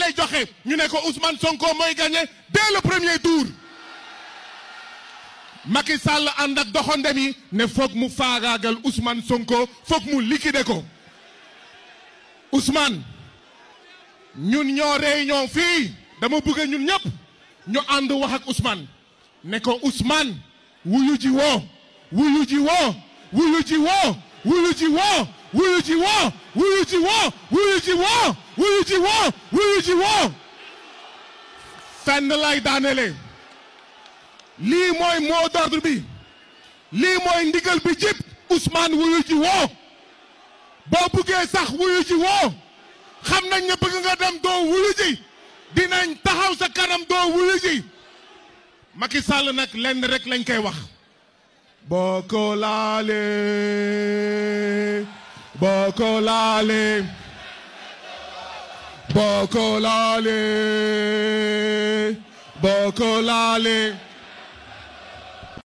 lay joxe ñu ne ko Ousmane Sonko mooy gagné dès le premier tour Macky Sall ànd ak doxandem yi ne foog mu faagaagal Ousmane Sonko foog mu liquider ko Ousmane ñun ñoo réunion fii dama bëgg ñun ñëpp ñu ànd wax ak Ousmane ne ko Ousmane wuyu ji woo wuyu ji woo wuyu ji woo wuyu ji woo wuyu ji woo wuyu ji woo wuyu ji woo wuyu ji woo wuyu ji woo fenn lay daanele lii mooy mot d'ordre bi lii mooy ndigal bi jib Ousmane wuyu ji woo boo buggee sax wuyu ji woo xam nañ ne bëgg nga dem doo wuyu ji dinañ taxaw sa kanam doo wuyu ji Macky Sall nag lenn rek lañ koy wax boo ko laalee boo ko laalee boo ko laalee boo ko laalee